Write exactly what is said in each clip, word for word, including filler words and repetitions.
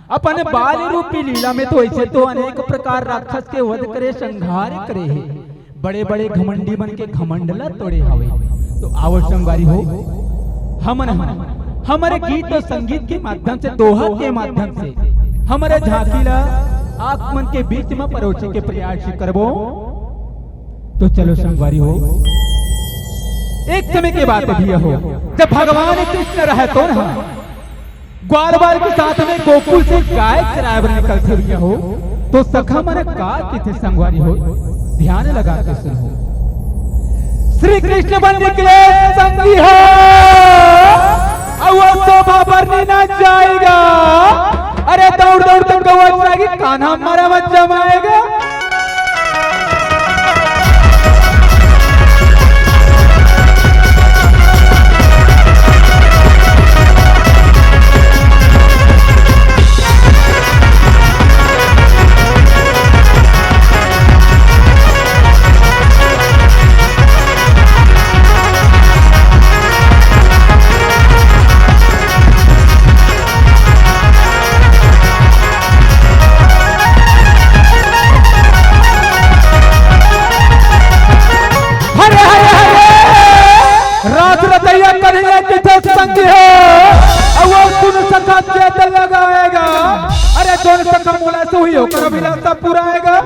अपन बाल रूपी लीला में तो ऐसे तो अनेक प्रकार राक्षस के वध करे, संहार करे हे, बड़े-बड़े घमंडी मन के घमंड ला तोड़े हवे। तो आवो संगवारी हो, हमन ह हमरे गीत अउ संगीत के माध्यम से, दोहा के माध्यम से हमरे झांकी ला आप मन के बीच में परोसे के प्रयास करबो। तो चलो संगवारी हो, एक समय के बात भैया हो, जब भगवान कृष्ण रहतो न, ग्वाल बाल के साथ में गोकुल से गाय चराए बर निकलथे भैया हो, तो सखा मन का किथे संगवारी हो, ध्यान लगा के सुनो। श्री कृष्ण बन निकले संगी हो, अउ वो शोभा बरनी ना जाएगा। अरे दौड़ दौड़ के गौवा चराएगी, कान्हा मारा मत जमाएगा। हरे हरे हरे, रास रचैया कन्हैया किथे संगी हो, अउ वो सुन सखा चेत लगाएगा। अरे जोन सखा मोला सुही, ओकर अभिलाषा पुराएगा।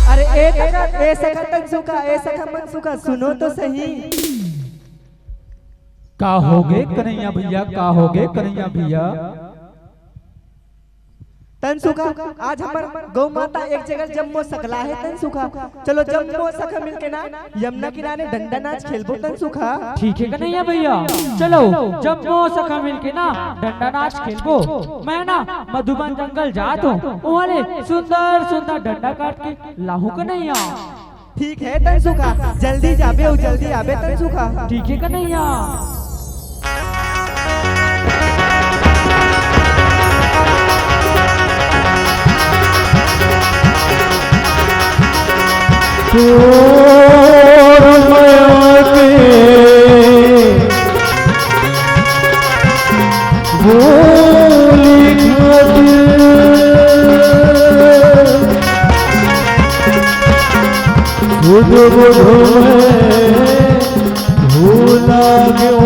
अरे ए सखा, ए सखा तनसुखा, ए सखा मनसुखा, सुनो तो सही। का होगे कन्हैया भैया, का होगे कन्हैया भैया? तनसुखा, आज हमर गौ माता एक जगह जम्मो सकला हे तनसुखा। चलो जम्मो सखा मिलके ना यमुना किनारे डंडा नाच खेलबो तनसुखा। ठीक हे कन्हैया भैया, चलो जम्मो सखा मिलके ना डंडा नाच खेलबो। मैं ना मधुबन जंगल जात हूँ, उहाँ ले सुंदर सुंदर डंडा काट के लाहूँ कन्हैया। ठीक हे तनसुखा, जल्दी जाबे अउ जल्दी आबे तनसुखा। ठीक हे कन्हैया। तोर मया के बोली खातिर खुद बुझ में भूला गयो।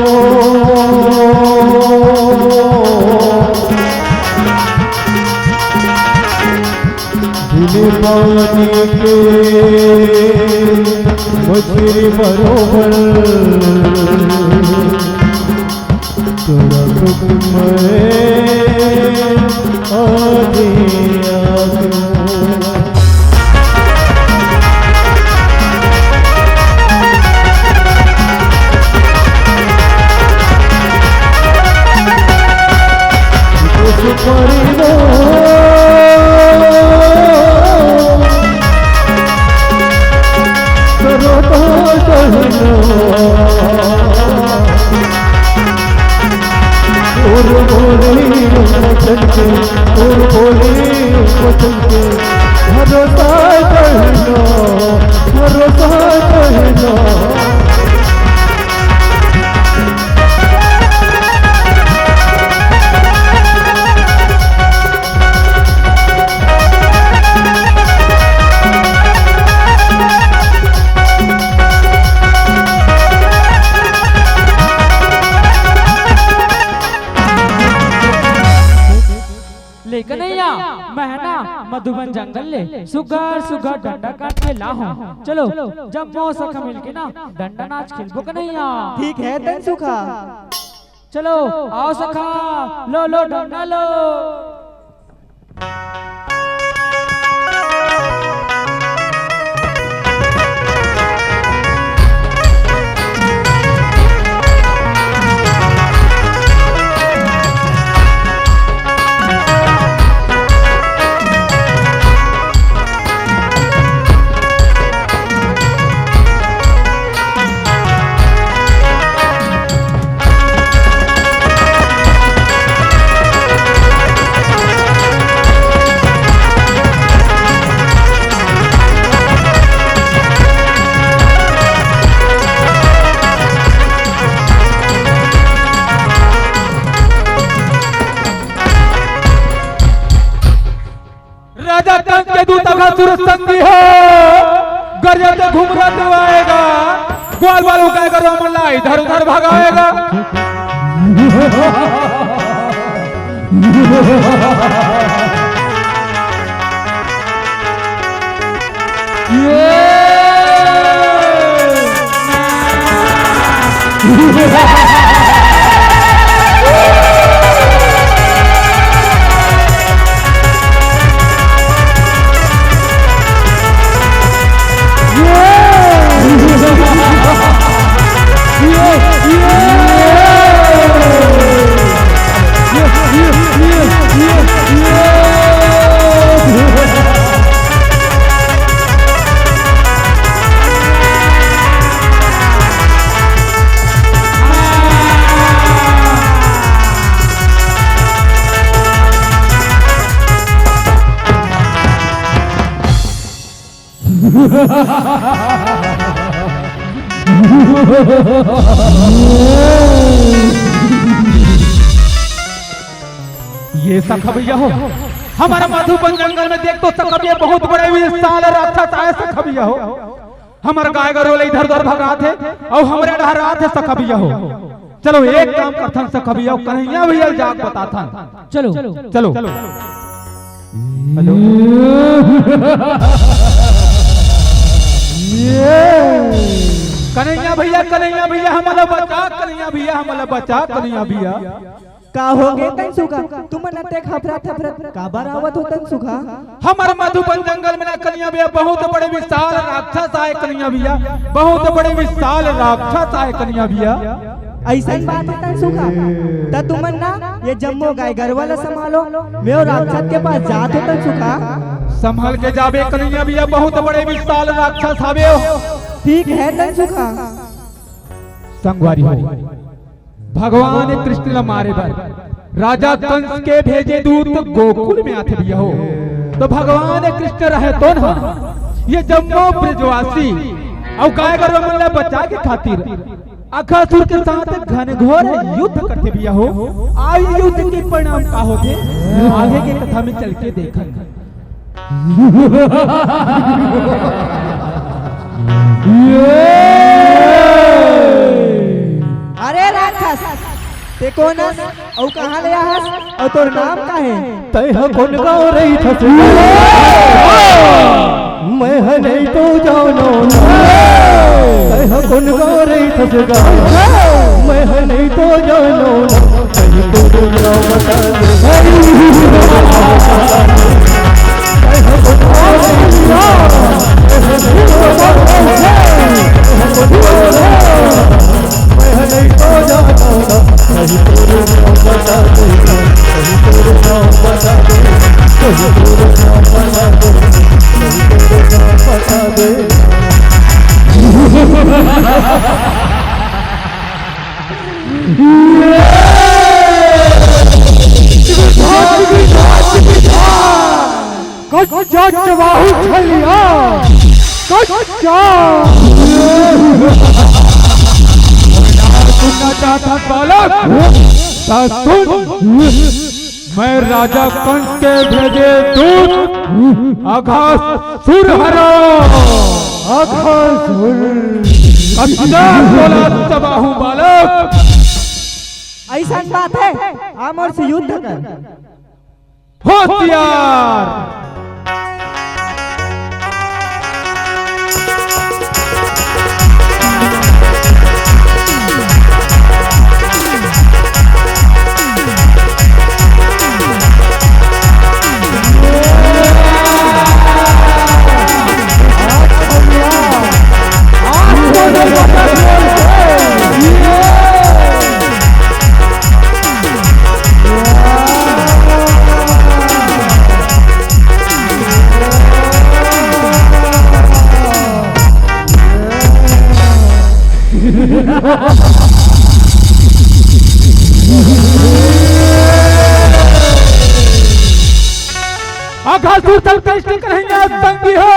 बिन पानी के मछरी बरोबर तड़प मैं आधी आधी। और बोली वचन के, और बोली वचन के, भरोसा करना, भरोसा करना। ले कन्हैया, मैं ना मधुबन जंगल ले सुग्घर सुग्घर डंडा काट के लाहूँ। चलो, जम्मो सखा मिलके ना डंडा नाच खेलबो कन्हैया। ठीक हे तनसुखा। चलो, आओ सखा, लो, लो, डंडा लो। के दूत अघासुर संगी हो, गरजत घुमरत आएगा, ग्वाल बाल उकाय कर मन ला इधर उधर भगाएगा। ये सखा भैया हो, हमर मधुबन जंगल में देख तो सखा भैया, बहुत बड़े विशाल राक्षस आए सखा भैया हो। हमर गाय गरु ला इधर उधर भगात हे, अउ हमरे डहर आत हे सखा भैया हो। चलो एक काम करथन सखा भैया, कन्हैया भैया जाके बताथन। चलो। चलो। हेलो। कन्हैया भैया, कन्हैया भैया, हमला बचा, कन्हैया भैया, हमला बचा, कन्हैया भैया। का होगे तनसुखा? तुमन अतेक हफरत हफरत काबर आवत हो तनसुखा? हमर मधुबन जंगल में ना कन्हैया भैया, बहुत बड़े विशाल राक्षस आए कन्हैया भैया, बहुत बड़े विशाल राक्षस आए कन्हैया भैया। अइसन बात हे तनसुखा, त तुमन ना ये जम्मो गाय गरवा ला संभालो, मैं ओ राक्षस के पास जात हो तनसुखा। संभल के जाबे कन्हैया भैया, बहुत बड़े विशाल राक्षस हावे ओ। ठीक हे तनसुखा। संगवारी हो, भगवान कृष्ण ला मारे बर राजा कंस के भेजे दूत गोकुल में आथे भैया हो। तो भगवान कृष्ण रहे तो ना ये जम्मो ब्रजवासी अउ गाय गरु मन ला बचाए के खातिर अघासुर के साथ घनघोर युद्ध करथे भैया हो। अउ युद्ध के परिणाम का होथे, आगे के कथा में चल के देखन। अरे राक्षस, तें कोन हस? अउ कहाँ ले आहस? अउ तोर नाम का हे? तैं ह कोन गाँव रहिथस? मैं ह नहीं तो जानों ना। तैं ह कोन गाँव रहिथस गा? मैं ह नहीं तो जानों ना। तैं ह कोन गाँव बता दे। कच्चा चबाहू छलिया, कच्चा। सुनना चाहता बालक, ता सुन, मैं राजा कंस के भेजे दूत अघासुर हरा। अघासुर। कच्चा तोला चबाहू बालक। अइसन बात हे, आ मोर से युद्ध कर। होशियार। अघासुर संकष्ट कन्हैया संगी हो,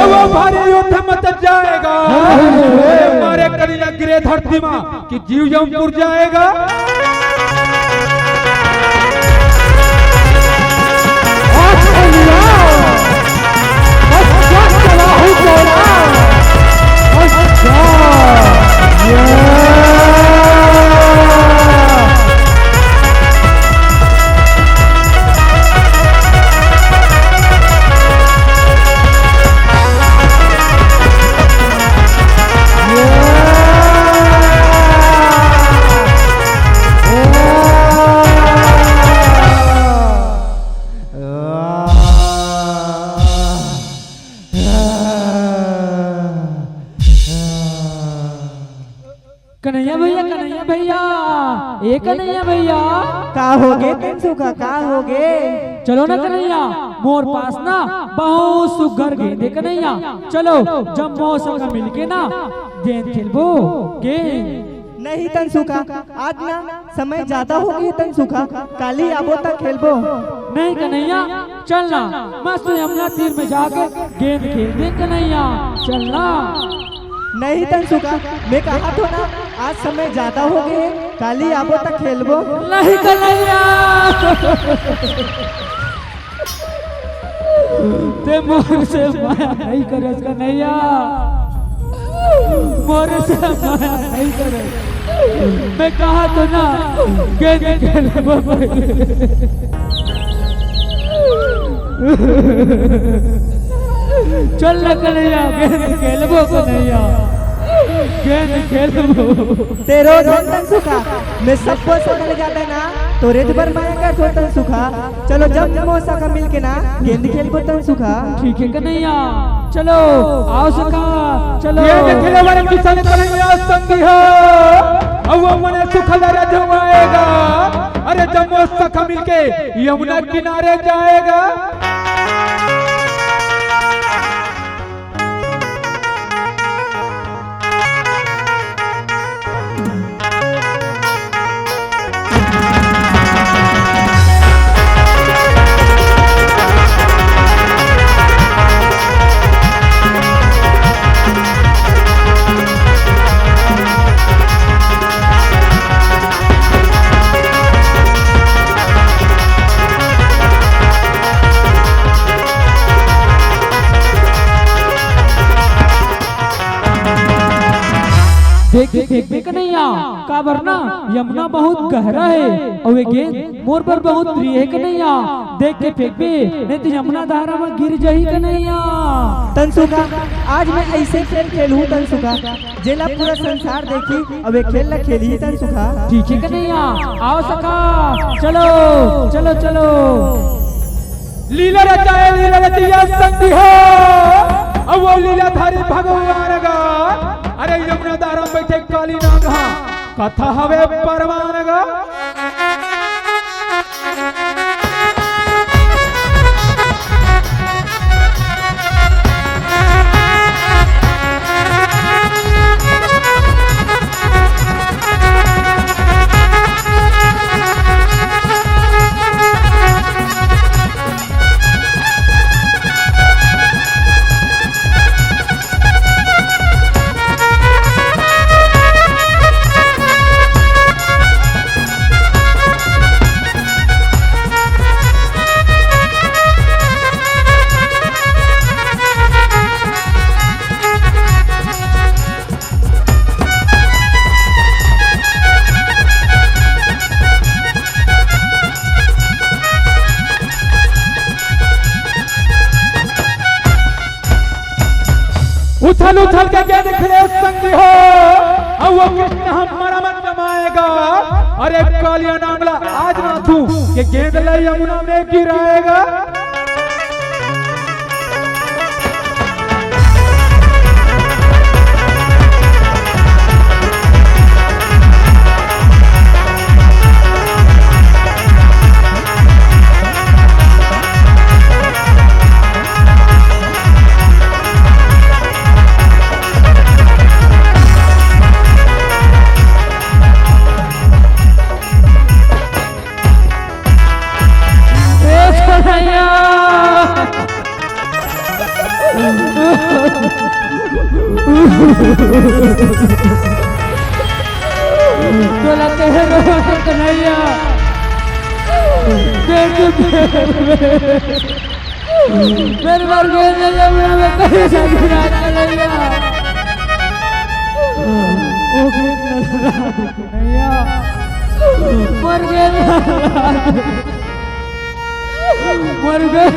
अब भारी युद्ध मच जाएगा। मारे कन्हैया गिरे धरती मा कि जीव जम पुर जाएगा। कन्हैया भैया, ए कन्हैया भैया। का होगे तनसुखा, का होगे? चलो ना कन्हैया, मोर पास ना बहुत सुग्घर गेंद हे कन्हैया। चलो, जम्मो सखा मिलके ना गेंद खेलबो, गेंद। नहीं तनसुखा, आज ना समय जादा होगे तनसुखा, काली आबो त खेलबो। नहीं कन्हैया, चल ना, मस्त यमुना तीर में जाके गेंद खेलबे कन्हैया, चल ना। नहीं तनसुखा, मैं कहा तो ना, आज समय जादा होगे, काली आबो त खेलबो। नहीं कन्हैया, ते मोर से मया नहीं करस कन्हैया, मोर से मया नहीं करस। मैं कहा तो ना, गेंद खेलबो। चल ना कन्हैया, गेंद खेलबो कन्हैया, गेंद खेलबो। ते रोज तनसुखा, मैं सबको सगल जाता ना, तोरे बर मया करथों तनसुखा। चलो जम्मो सखा मिलके ना गेंद खेलबो तनसुखा। ठीक हे कन्हैया, चलो आओ सखा, चलो। गेंद खेले वाले किसान कन्हैया संगी हो, अउ वो मने सुखल रजवाएगा। अरे जम्मो सखा मिलके यमुना किनारे जाएगा। देख, देख, देख, देख कन्हैया, काबर ना यमुना बहुत गहरा हे, अउ ये गेंद मोर बर बहुत प्रिय हे कन्हैया। देख के फेंकबे, नहीं तो यमुना धारा में गिर जाही कन्हैया। तनसुखा, आज मैं ऐसे खेल खेलहूँ तनसुखा, जेला पूरा संसार देखी, अउ ये खेल ला खेलही तनसुखा। ठीक हे कन्हैया, आओ सखा, चलो, चलो, चलो। लीला रचाए लीला रचइया संगी हो, अउ वो लीलाधारी भगवान गा। अरे यमुना धारा में बैठे काली नांग हा, कथा हवे परवान गा। उछल उछल के गेंद खेले संगी हो, अउ वो कृष्ण हमारा मन जमाएगा। अरे कालिया नांगला आज ना तू, ये गेंद ले यमुना में गिराएगा। ए छोड़ैया। तोला कहे रहो कन्हैया। देख, मेरे बार गेंद नहीं है, मेरा कहीं से गिरा कन्हैया। ओ गेंद नहीं है। मर गए, मर गए,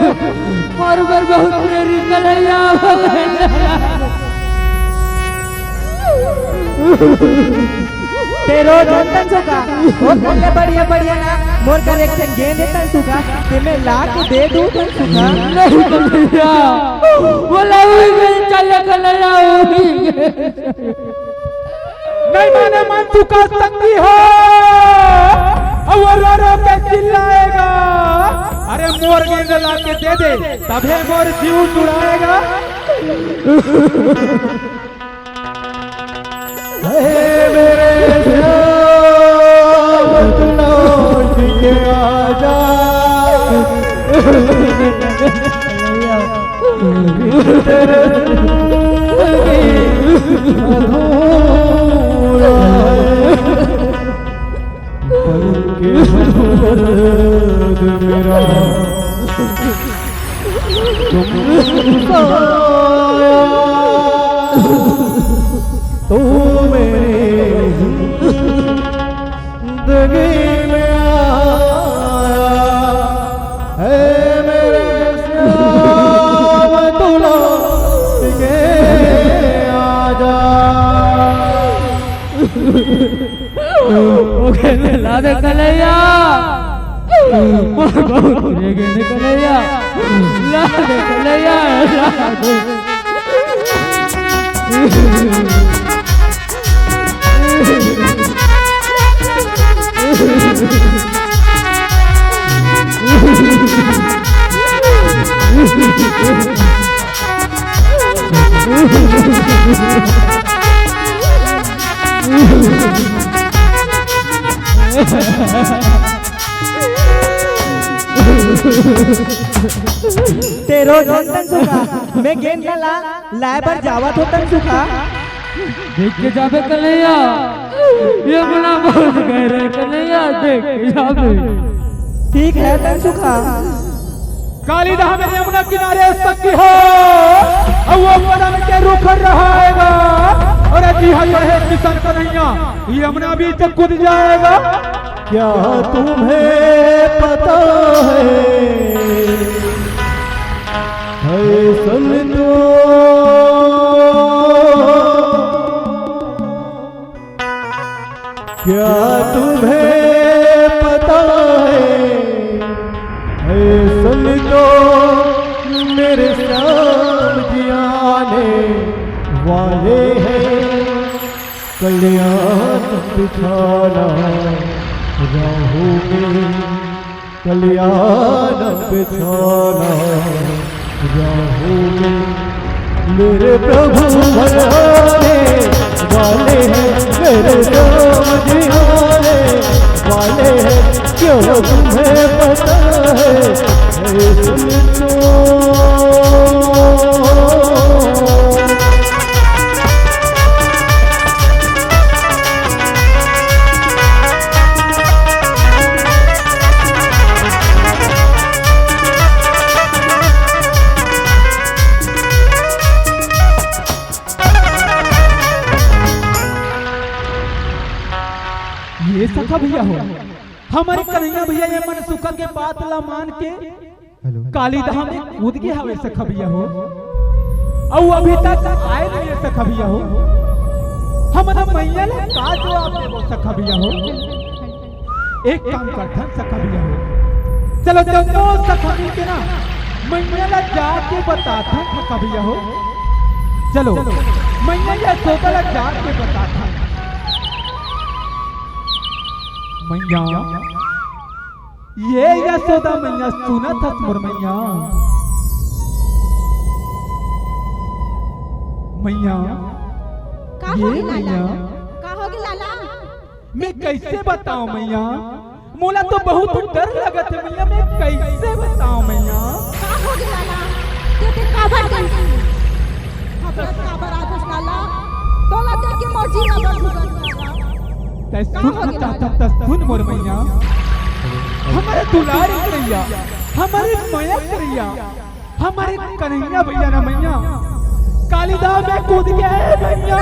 मर गए, बहुत प्रेरित कन्हैया। तेरो जनतन सुखा, ओ कल्ले बढ़िया बढ़िया ना, मोर कर एक ठन गेंद देतन सुखा, ते मैं ला के दे दूं तन सुखा। नहीं कन्हैया, बोला हुई गई, चल कन्हैया, हुई गई। नहीं माने मन तू का संगी हो, अउ वो रो रो के चिल्लाएगा, "अरे मोर गेंद ला के दे दे, तभे मोर जीव जुड़ाएगा।" हे मेरे श्याम, तू लौट के आजा। तेरे अधूरा है, पल के दर्द मेरा। तुम आया, तू मेरी जिंदगी में आया, हे मेरे श्याम, तू लौट के आजा। ओ गेंद ला दे कन्हैया, मोर बहुत प्रिय गेंद कन्हैया, ला दे कन्हैया, ला दे। ते रोज हन तन सुखा, मैं गेंद ला लाए बर जावत हो तन सुखा। देख के जाबे कन्हैया, ये मना बहुत गहरे कन्हैया, देख के जाबे। ठीक है तन सुखा। काली धाम में यमुना किनारे सखी हो, अउ वो कदम के रुख रहेगा, अउ जी हाँ कहे किशन कन्हैया, यमुना बीच कूद जाएगा। क्या तुम्हें पता है, है सुन तो, क्या तुम्हें पता है, है सुन तो, मेरे श्याम जी आने वाले हैं। कल्याण बिछाना राहों में, कल्याण बिछाना राहों में। मेरे प्रभु आने वाले हैं, मेरे राम जी आने वाले हैं। क्यों तुम्हें पता है, है सुन तो। ये सखा भैया हो, हमर कन्हैया भैया, ये मन सुखा के बात ला मान के हेलो। काली धाम में कूद गे हवे सखा भैया हो, अउ अभी तक आए नहीं है सखा भैया हो। हमन मइया ला का जवाब देबो सखा भैया हो? एक काम करथन सखा भैया हो, चलो चलो सखा मिल के ना मइया ला जाके बताथन सखा भैया हो। चलो मइया यशोदा ला जाके बताथन। मइया, ये यशोदा मइया, सुनत हस मोर मइया? मइया, का ये होगे लाला? मइया। का होगे लाला? मैं कइसे बतावं मइया? मोला तो बहुत डर लगत हे मइया, मैं कइसे बतावं मइया? का होगे लाला? ते, ते काबर टेंशन? घबरात काबर आथस लाला? तोला देख के मोर जी ला बड़ घबरात लाला। तै सुन चाहत हस, तै सुन मोर मइया। हमरे दुलार करइया, हमरे मया करइया, हमरे कन्हैया भैया ना मइया, काली धाम में कूद गे मइया।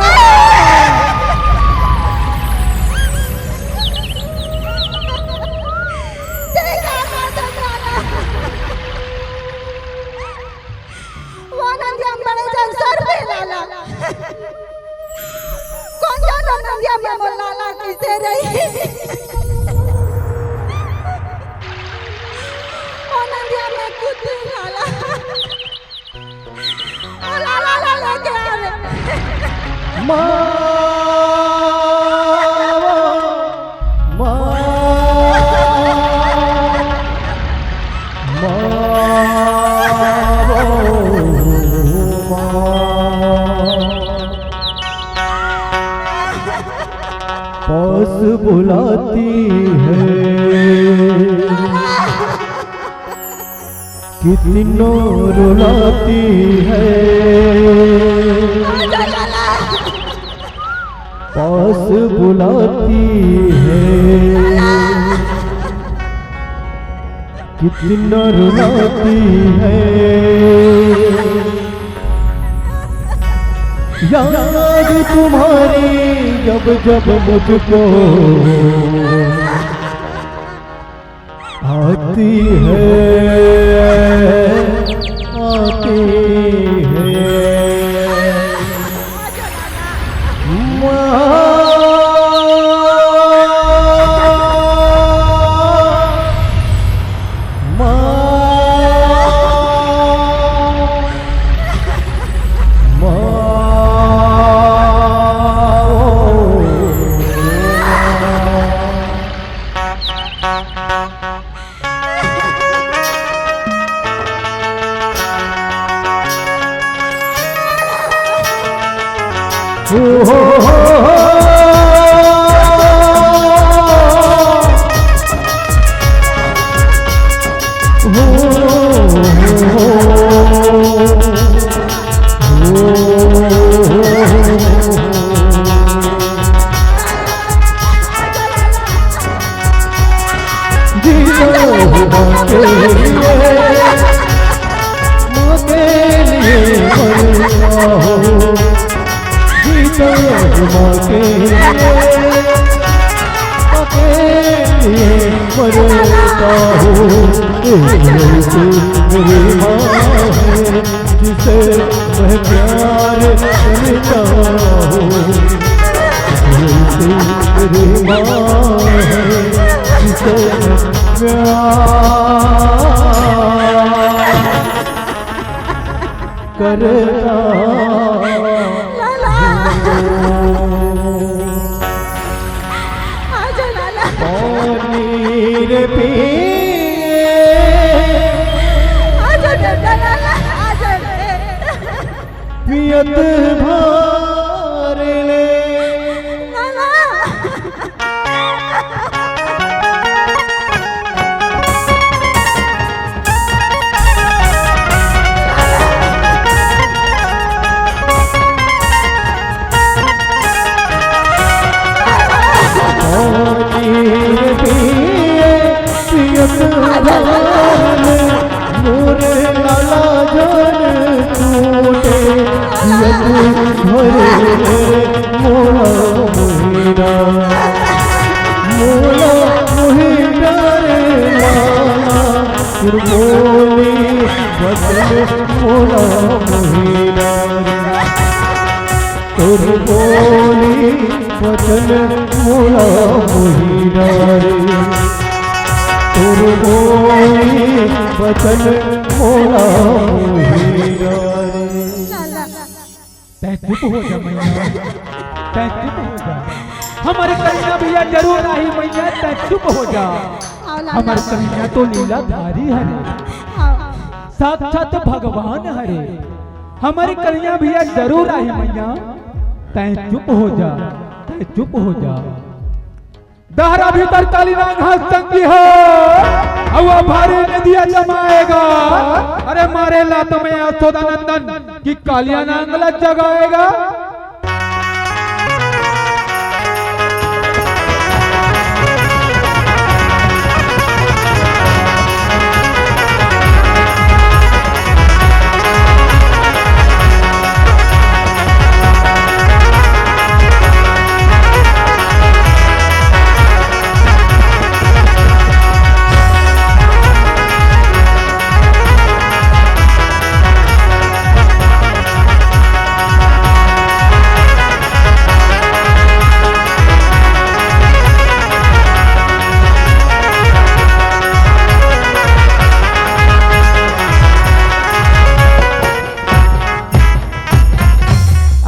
वो नंदिया बड़े जन सर पे लाला। कोन जाने नंदिया में मोर लाला कइसे रही। वो नंदिया में कुछ लाला। वो लाला ला लेके आवे। माँ। आती है, कितनों रुलाती है, पास बुलाती है, कितना रुलाती है। याद तुम्हारी जब जब मुझको आती है, आती है। माँ, माँ, माँ, ओ, जीता हूँ माँ के लिए, माँ के लिए मरता हूँ। जीता हूँ माँ के लिए, माँ के लिए मरता हूँ। एक लड़की मेरी माँ है, जिसे मैं प्यार करता हूँ। ऐसी मेरी माँ है, जिसे मैं प्यार करता हूँ। लाला। आजा लाला। पानी रे पी। आजा बेटा लाला, आजा रे। पियत भर ले। लाला। मोरे लाला जान टूटे, यदि भरे मोला मोहिना, मोला मोहिना रे लाला, तोर बोली बचन मोला मोहिना रे। तोर बोली बचन मोला मोहिना रे। तोर बोली बचन मोला मोहिना रे। तैं चुप हो जा मैया, तैं चुप हो जा। हमर कन्या भैया जरूर आही मैया, तैं चुप हो जा। हमर कन्या तो लीलाधारी हरे, साक्षात भगवान हरे। हमर कन्या भैया जरूर आही मैया, तैं चुप हो जा, तैं चुप हो जा। डहरा भीतर काली नांग ह संगी हो, अउ ओ भारी नदिया जमाएगा। अरे मारे लात में यशोदा नंदन कि कालिया नांग ला जगाएगा।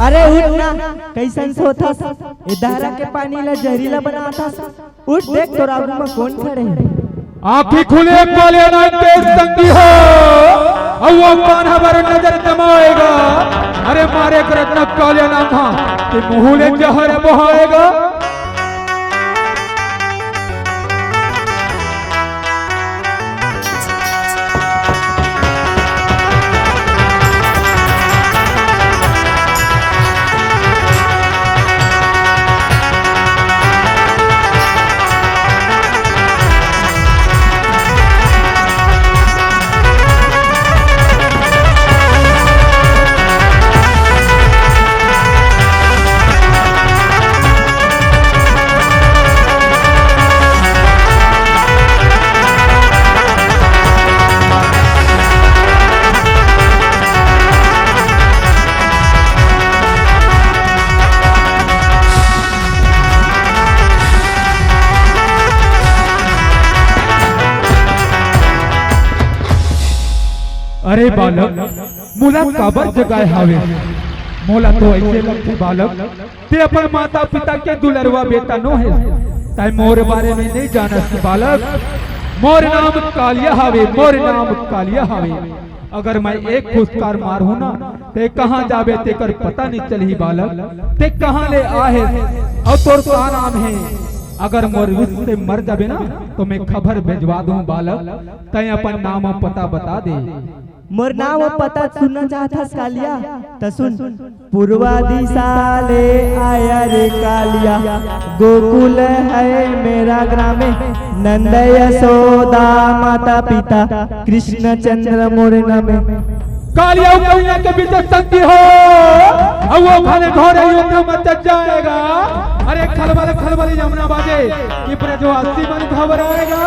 अरे उठ ना, कइसन सोथस? ए डहरा के पानी ला जहरीला बनाथस। उठ, देख तोर आगू म कोन खड़े हे। आँखी खुले कालिया नांग के संगी हो, अउ ओ कान्हा बर नजर जमाएगा। अरे मारे करत न कालिया नांग हा, के मुँह ले जहर बहाएगा। अरे बालक, मोला काबर जगाए हावे? मोला तो अइसे लगथे बालक, ते अपन माता पिता के दुलरवा बेटा नो हे। तैं मोर बारे में नइ जानस बालक, मोर नाम कालिया हावे, मोर नाम कालिया हावे। अगर मैं एक फुसकार मारहूं ना, ते कहां जाबे तेकर पता नइ चलही बालक। ते कहां ले आहे अउ तोर का नाम हे? अगर मोर विष से मर जाबे ना, तो मैं खबर भेजवा दूं बालक। तैं अपन नाम अउ पता बता दे। मोर नाम अउ पता सुनना चाहत हस कालिया? त सुन। पूर्वा दिशा ले आया रे कालिया, गोकुल है मेरा ग्रामे, नंद यशोदा माता पिता, कृष्ण चंद्र मोर नामे। कालिया अउ कलिया के बीच संधि हो, अउ ओ घन घोर युद्ध मच जाएगा। अरे खलबल खलबल यमुना बाजे, कि ब्रजवासी मन घबराएगा।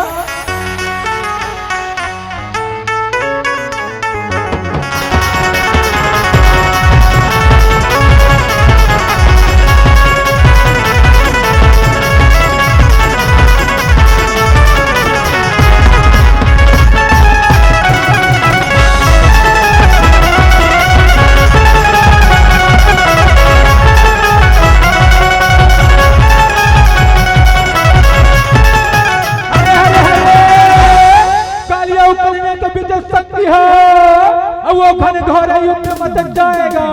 अरे, अरे, अरे! कालिया अउ कलिया के बीच संधि हे, अउ ओ घन घोर युद्ध मच जाएगा।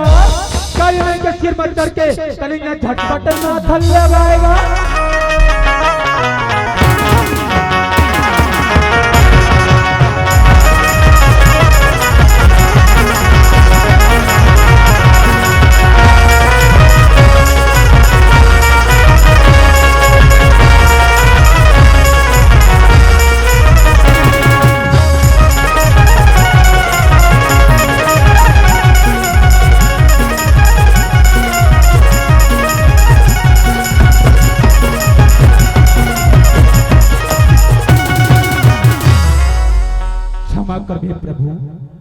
कालिया के सिर म चढ़ के कलिंगा झटपट माथा लगाएगा। क्षमा करबे प्रभु,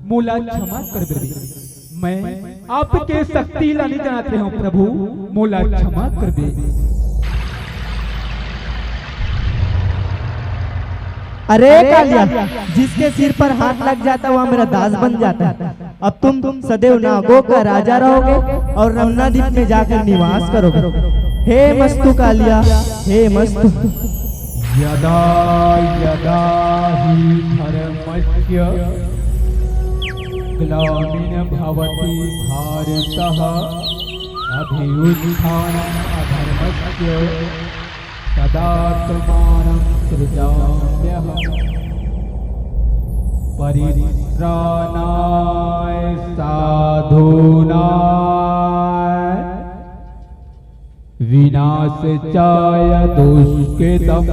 मोला क्षमा करबे। मैं आपके शक्ति ला नइ जानत रहेंव प्रभु, मोला क्षमा करबे। अरे कालिया, जिसके सिर पर हाथ लग जाता है, वह मेरा दास बन जाता है। अब तुम सदैव नागों का राजा रहोगे और रमना द्वीप में जाकर निवास करोगे। हे मस्तु कालिया, हे मस्तु। यदा यदा हि धर्मस्य ग्लानिर्भवति भारतः, अभ्युत्थानम् अधर्मस्य तदात्मानं सृजाम्यहम्। परित्राणाय साधूनां विनाशाय दुष्कृतं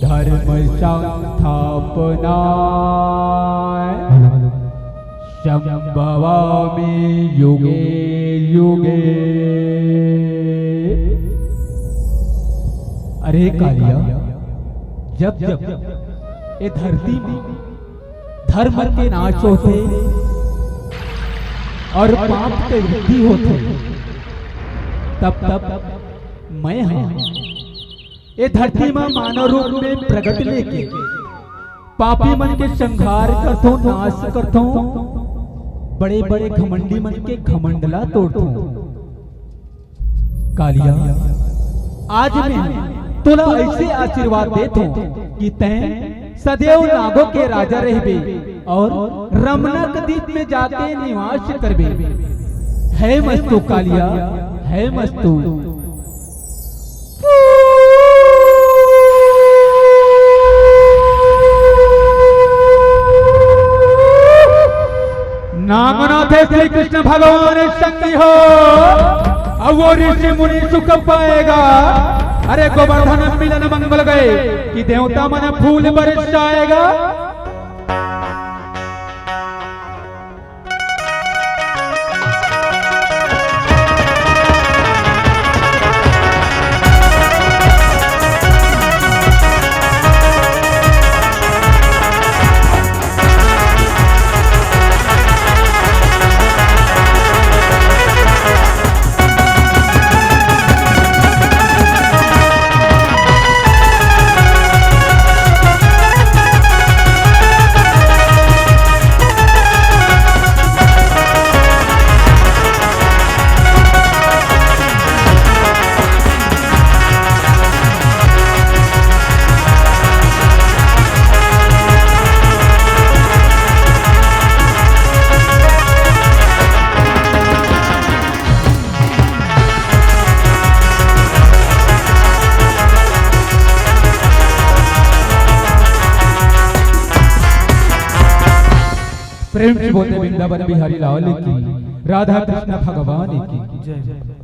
धर्म संस्थापनाय संभवामि युगे युगे। अरे कालिया, जब जब ए धरती में धर्म के नाश होथे अउ पाप के वृद्धि होथे, तब तब मैं हा ए धरती म मानव रूप में प्रगट लेके पापी मन के संहार करथों, नाश करथों, बड़े बड़े घमंडी मन के घमंड ला तोड़थों। कालिया, आज मैं तोला अइसे आशीर्वाद देथों कि तैं सदैव नागों के राजा रहिबे अउ रमना के द्वीप में जाके निवास करबे। हे मस्तु कालिया, हे मस्तु। नागनाथ श्री कृष्ण भगवान संगी हो, अउ ओ ऋषि मुनि सुख पाएगा। अरे गोवर्धन मिलन मंगल गए कि देवता मन फूल बरसाएगा। प्रेम से बोलते वृंदावन बिहारी लाल की, राधा कृष्ण भगवान की। जय।